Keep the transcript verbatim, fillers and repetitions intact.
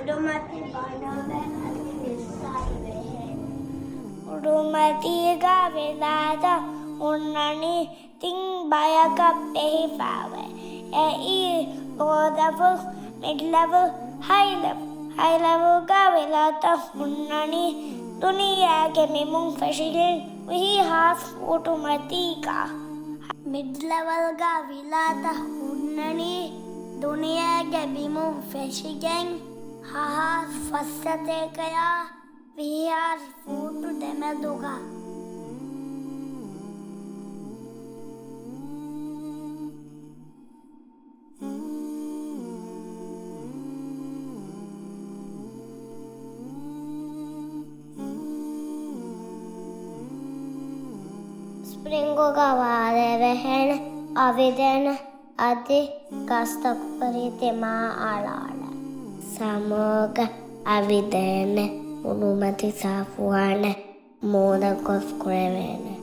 އުޑުމަތި ބަނޑުމެ އަދި ވިއްސާލި ބެހޭ. އުޑުމަތީގަ ވިލާތައް ހުންނަނީ ތިން ބަޔަކަށް ބެހިފައިވޭ. އެއީ، ލޯ ލެވެލް، މިޑް ލެވެލް، ހައި ލެވެލް. ހައި ލެވެލްގަ ވިލާތައް ހުންނަނީ ދުނިޔޭގެ ބިމުން ފެށިގެން ވިހި ހާސް ފޫޓު މަތީގަ. މިޑް ލެވެލްގަ ވިލާތައް ހުންނަނީ ދުނިޔޭގެ ބިމުން ފެށިގެން ހަ ހާސް ފަސް ސަތޭކަޔާ ވިހި ހާސް ފޫޓު ދެމެދުގަ. ސްޕްރިންގުގަ ވާރޭ ވެހޭނެ، އަވިދޭނެ، އަދި ގަސްތަކުގެ ރީތި މާ އަޅާލޭ. ސަމާގަ އަވިދޭނެ، އުޑުމަތި ސާފުވާނެ، މޫނަށް ގޮސް ކުރެވޭނެ.